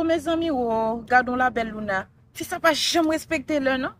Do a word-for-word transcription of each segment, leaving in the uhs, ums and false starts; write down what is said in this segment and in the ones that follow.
O mezanmi, o, gad on la bèl Louna. Fi sa pa janm respekte lè, non.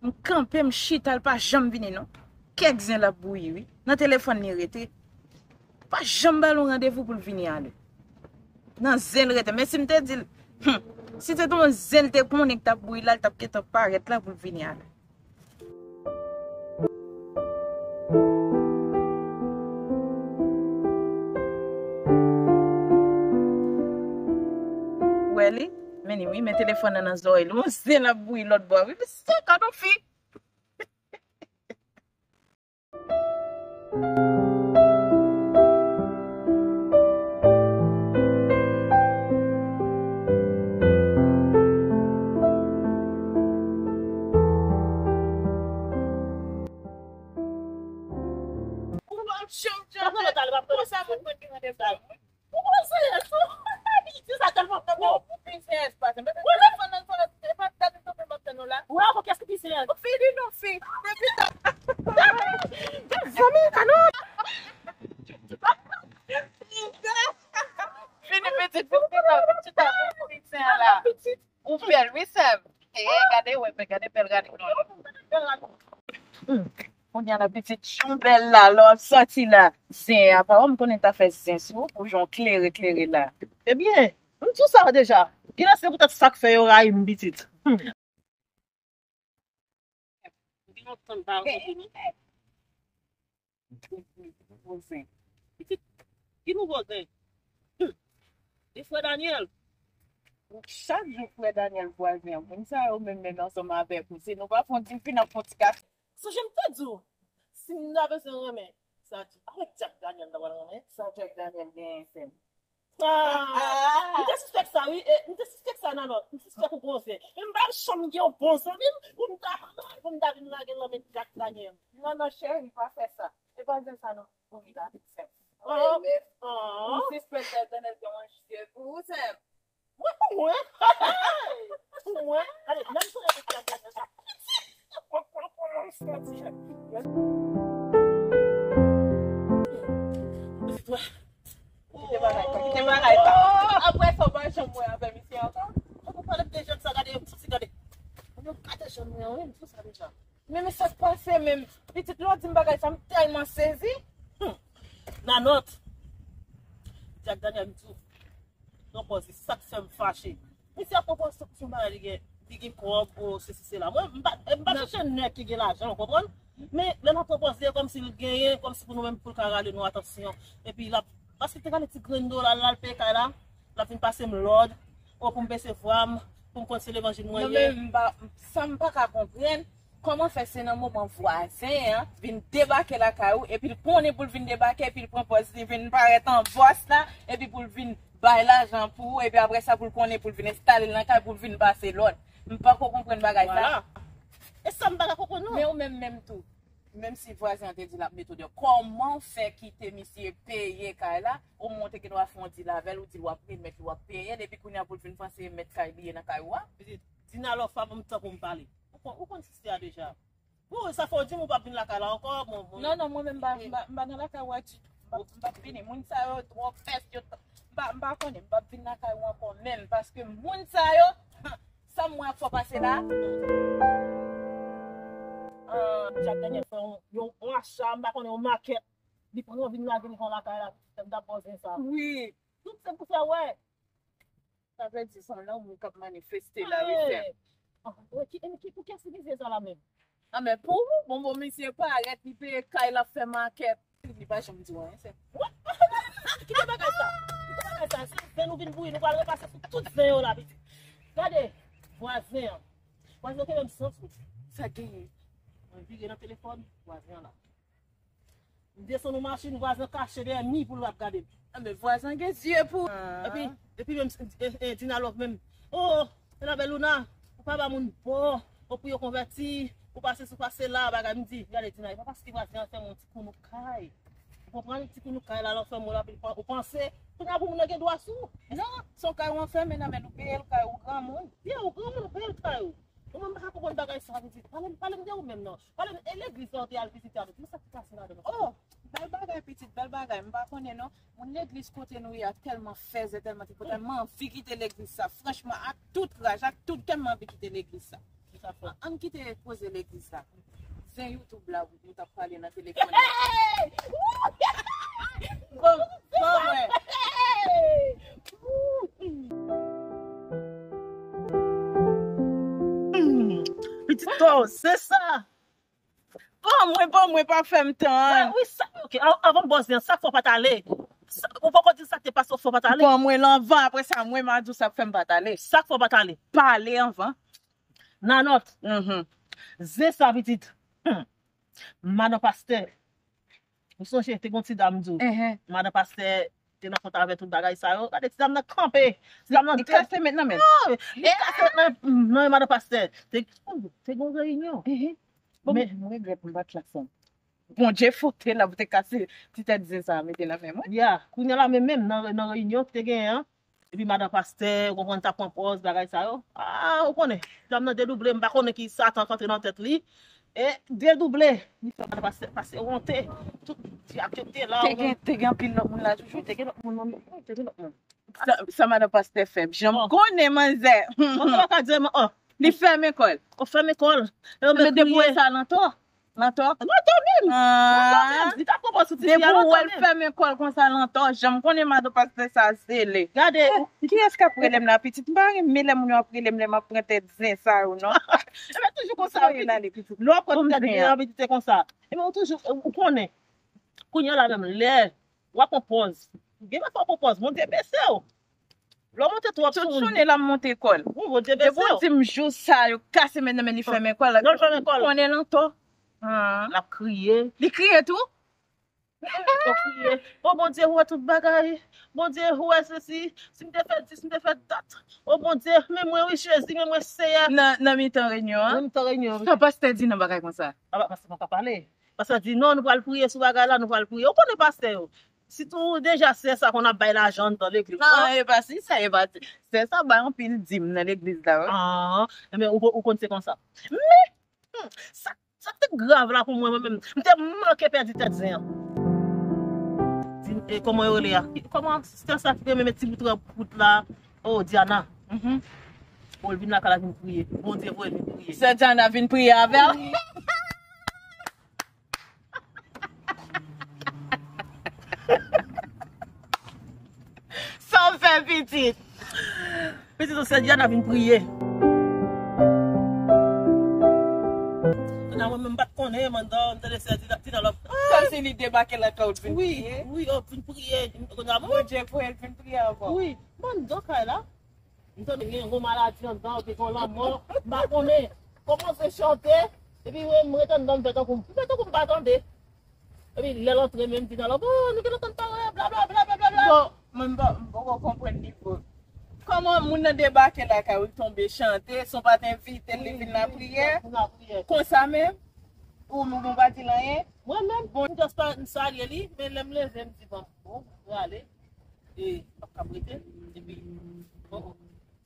M kanpe, m chita, l pa janm vini, non. Kèk zen l ap bouyi, wi. Nan telefòn li rete. Pa janm ba l yon randevou pou l vini a lè. Nan zen l rete. Men si m te di l, hmm, si se te yon zen l te konnen k t ap bouyi la, l t ap gentan parèt la pou l vini a lè. Ou wè li? Men li, wi, men telefòn nan nan zòrèy li. Yon zen l ap bouyi lòt bò, wi. Men se ka nou fi. Ou pa janm, janm. Kòman sa moun konn gen randevou? Ou kòmanse, sou piti sa tèlman fè bon. Ou pi seyès pase. Mwen telefòn nan fè, se pa dat nou ap tann nou la. Ou wè avè kès ki pi seyès? Ou fini non fi. Depi ta. Zanmi, ka nou. Fini pitit, fini pitit, pitit la, pitit la. Ou bèl, wi, sè m. E, gade, wè, men gade bèl rad non. Kounye a la pitit, jan w bèl la, lè w ap sòti la, zen a pa wè, m konnen ta fè zen sou ou, pou jan w klere, klere la. Ebyen, m di w sa deja. Genlè se poutèt sa k fè yo rayi m, pitit. Hmm. Gen lontan m pa rankontre nou. Nouvo zen. Pitit, ki nouvo zen? Hmm. E frè Daniel? Chak jou frè Daniel vwazen an. Moun sa yo menm, menm ansanm avèk ou. Si nou pa fè yon ti fin ap fè yon ti kafe. Sonje m te di w, si m ta bezwen renmen, sa di, avèk Jack Daniel m ta pral renmen. Sa Jack Daniel genyen, sè m? Ah, m te sispèk sa, wi. E, m te sispèk sa, Nanòt. M sispèk ou gon zen. Men m pa janm gen yon bon zanmi m pou m ta, pou m ta vin lage nan men Jack Daniel. Non, non, cheri, pa fè sa. E pa zen sa, non. Ou vin avèk sè m. Oh, oh. M sispèk Jack Daniel gen yon je pou ou, sè m. Mwen, pou mwen. Pou mwen. Gade, menm si w rete Jack Daniel sa. Mwen, mwen, mwen, mwen, mwen, mwen, mwen. Pitit, wè. Kite bagay sa, kite bagay sa. Apre sa, w pa janm wè avè misye ankò. Ou pale de jèn sa, gade, sou si gade. Mwen gade jèn mwen, wi, m sou sa deja. Men, men sa k pase menm? Pitit, lè w di m bagay sa, m tèlman sezi. Hmm. Nanòt. Jack Daniel, m di w. Pran pòz li, se sa k fè m fache. Misye ap pran pòz tankou se yon bagay li gen, li gen kòb, o, sesi, sela. Mwen, m pa, m pa chèche nèg ki gen lajan, w konprann? Men, lè l ap pran pòz li, e kòmsi l genyen, kòmsi pou nou menm, pou l ka rale nou atansyon. Epi, l ap, paske l te gade ti grenn dola l, l al peye kay la, l ap vin pase m lòd, o, pou m bese vwa m, pou m konn se levanjil mwen ye. Non, men m pa, sa m pa ka konprann, kòman fè se nan moman vwazen an vin debake lakay ou, epi l konnen pou l vin debake, epi l pran pòz li vin parèt an bòs la, epi pou l vin bay lajan pou ou, epi apre sa pou l konnen pou l vin enstale l nan kay, pou l vin pase lòd. M pako konprann bagay sa. Vwala. E sa m pa ka konprann non. Men ou menm menm tou. Menm si vwazen an te di l ap mete w deyò, kòman w fè kite misye peye kay la, omwen w te gen dwa fè yon dil avè l, ou di l w ap remèt li, w ap peye l, epi kounye a pou l vin panse e mèt kay li ye nan kay ou a? Pitit, Dina Love pa ban m tan pou m pale. Ou konn, ou konn sisi a deja. Bon, sa fè w di m ou p ap vin lakay la ankò, bon, bon. Non, non, mwen menm m pa, m pa, m pa nan lakay ou a ditou. M p ap, m p ap vini. Moun sa yo twò pès, yo, m pa, m pa konnen, m p ap vin lakay ou ankò menm, paske moun sa yo, sa m wè ap fè pase la. Ah, Jack Daniel fè yon, yon, yon acha, m pa konnen, yon makèt. Li pran vin lage devan lakay la, m t ap bòzen sa. Wi. Tout se pou fè wè. Sa vle di se yon lanmou k ap manifeste la, wi, sè m. Ah, wè, ki, ki, pou kiyès li vizye sa la menm? Ah, men pou ou, bon, bon, misye parèt, li peye kay, l ap fè makèt. Li pa janm di w anyen, sè m. Wè? Kite bagay sa. Kite bagay sa. Se zen nou vin bouyi, nou pral repase sou tout zen yo la, pitit. Gade, vwazen an. Vwazen an te menm sans ou. Sa genyen? Mwen vire nan telefòn, vwazen an la. M desann yon machin, vwazen kache dèyè mi pou l ap gade m. Anben, vwazen gen zye pou. Epi, epi menm, e, e, Dina Love menm. Oh, Annabelle Luna, ou pa ba moun bò, ou pou yo konvèti, ou pase sou pase la, bagay m di. Gade Dina, e pa paske vwazen an fè m yon ti kounouk kay. Ou konprann? Ti kounouk kay la, lè w fè m, ou panse, kounye a pou moun nan gen dwa sou ou. Non, se yon kay ou anfèmen nan men l, ou peye l kay ou granmoun. Yeah, ou granmoun, ou peye l kay ou. Ou menm pa ka konprann bagay sa, pitit. Pale m, pale m de ou menm non. Pale m, e legliz la ou te al vizite a, pitit, men sa ki pase ladan l? Oh! Bèl bagay, pitit, bèl bagay. M pa konnen non. Moun legliz kote nou ye a tèlman fèzè, tèlman tripotay. M anvi kite legliz sa. Franchman, ak tout raj, ak tout kè, m anvi kite legliz sa. An, ann kite koze legliz la. Zen YouTube la, ou t ap pale nan telefòn la. Bon, bon, wè. Pitit to, se sa. Bon, mwen, bon, mwen pa fè m tann. Wi, sa, ok, a- avan m bòz zen, sa k fè w pa t ale? Sa- Ou poko di sa k te pase w fè w pa t ale? Bon, mwen lan anvan, apre sa, mwen, m a di w sa k fè m pa t ale. Sa k fè w pa t ale? Pale anvan. Nanòt. Mhm. Zen sa, pitit. Hmm. Madan pastè. Ou sonje, te gon ti dam di w. Enhen. Madan pastè te nan kont avè tout bagay sa yo. Gade ti dam nan kanpe. Ti dam nan Li kase met nan men. Non, li kase met nan, nan men madan pastè. Te, te gon reyinyon. Enhen. Bon, men m regrèt m pa t la sa. Bondye fote la pou te kase ti tèt zen sa mete nan men mwen. Ya, kounye a la menm, menm nan, nan reyinyon ki te genyen an. Epi madan pastè, ou konprann, t ap pran pòz, bagay sa yo. Ah, ou konnen, dam nan dedouble, m pa konnen ki Satan k antre nan tèt li. E dedouble, li fè madan pastè pase wonte. Tout dyab yo te la. Te gen, te gen anpil lòt moun la toujou, te gen lòt moun nan, te gen lòt moun. Sa, sa madan pastè fè m. Jan m konnen manzè. Manzè pa ka di, oh. Li fèmen kò l. Ou fèmen kò l. E yo met depi kriye. Sa nan to. Nan to? Nan to menm. Nan to menm. Li ta pran pòz sou ti fi a nan to menm. Depi ou wè l fèmen kò l konsa nan to, jan m konnen madan pastè sa sele. Gade. Kiyès k ap rele m la pitit? M pa renmen lè moun yo ap rele m lè m ap pran tèt zen sa yo non. Ebyen toujou konsa wi. Lè w ap pran tèt zen an pitit se konsa. Ebyen ou toujou, ou konnen. Kounye a la menm lè w ap pran pòz. Gen lè fò w pran pòz, Bondye bese w. Lè w monte twòp sou moun. Tout jounen l ap monte kò l. Wi, Bondye bese w. Depi w di m jou sa yo kase men nan men li fèmen kò l. Non, l fèmen kò l. Konnen l antò. L ap kriye. Li kriye tou? L ap kriye. O Bondye, ou wè tout bagay. Bondye, ou wè sesi. Si m te fè di, si m te fè dat. O Bondye, men mwen wi Jezi, men mwen Seyè. Nan, nan mitan reyinyon an? Nan mitan reyinyon, wi. Sa pastè di nan bagay konsa? A, pastè pa ka pale. Pastè di, non, nou pral priye sou bagay la, nou pral priye. Ou konnen pastè yo. Sitou deja sè sa konn ap bay lajan anndan legliz la. Non, e pa si sa, e pa si. Sè sa bay anpil dim nan legliz la, wi. Ah, enben, ou, ou konn se konsa. Men, hmm, sa, sa te grav la pou mwen, mwen menm. M te manke pèdi tèt zen an. Di, e, kòman yo rele a? Kòman sè sa ki te renmen met ti bout ròb kout la? Oh, Diana. Mhm. Oh, l vin lakay la vin priye. Bondye voye l vin priye. Sè Diana vin priye avè l? Wi. Sa w fè pitit? Pitit, sè Diana vin priye. Kounya mwen menm m pa t konnen, m anndan, m tande sè Diana, Diana l ap, kòmsi li debake lakay ou t vin priye. Wi, wi, yo vin priye. Kounya mwen Bondye voye l vin priye avè w. Wi, m anndan kay la. M tande gen yon maladi anndan, gen yon lanmò, m pa konnen. Kòmanse chante, epi mwen, m ret anndan, m fè tankou, m fè tankou m pa tande. Epi lè l antre menm, m di nan lòt, oh, nou genlè tann pawòl, bla, bla, bla, bla, bla, bla. Bon, mwen, m pa, m poko konprann nivo. Kòman moun nan debake lakay ou, l tonbe chante, san w pa t envite l, li vin lapriyè? Vin lapriyè. Konsa menm? Ou, ou pa di l anyen? Mwen menm, bon, m just pa, m salye li, men lè m leve, m di, bon, bon, m prale. E, m p ap ka rete. Epi, oh, oh.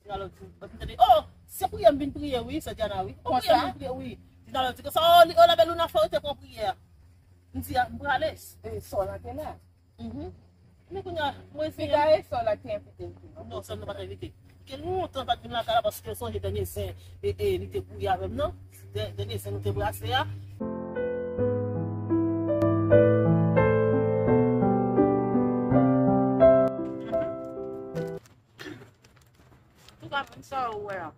Diana di, epi m tande, oh, se priyè m vin priye, wi, sè Diana, wi. Oh, priyè m vin priye, wi. Diana di, konsa, oh, li, oh, la belle Luna, fò w te pran priyè. M di, a, m prale. E, sè w la te la? Mhm. Men kounya, mwen se. Piga e sè w la te envite l tou, non? Non, sè m nan pa t envite. Gen lontan pa t vin lakay la paske w sonje dènye zen, e, e, li te priye avè m nan. Dè-, dènye zen nou te brase a. Antouka, moun sa yo wè a.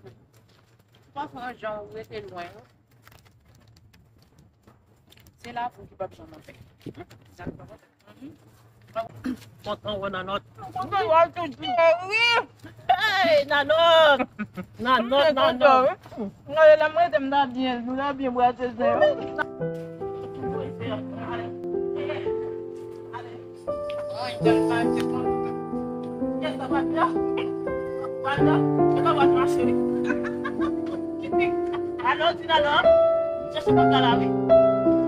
Ou pa fè yon jan ou rete lwen yo. Se lavi w ki p ap janm anpè. Kontan wè Nanòt. Kontan wè w tou, Jerry. Hey, Nanòt. Nanòt, Nanòt. Mwen kontan, wi. Mwen lè m rete m ta byen, m ta byen brase zen. Alo, di la la. Chèche kòb la la, wi.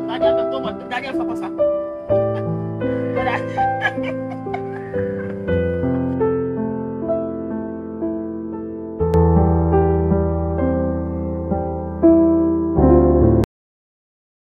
Daniel, men bon, Daniel fè konsa.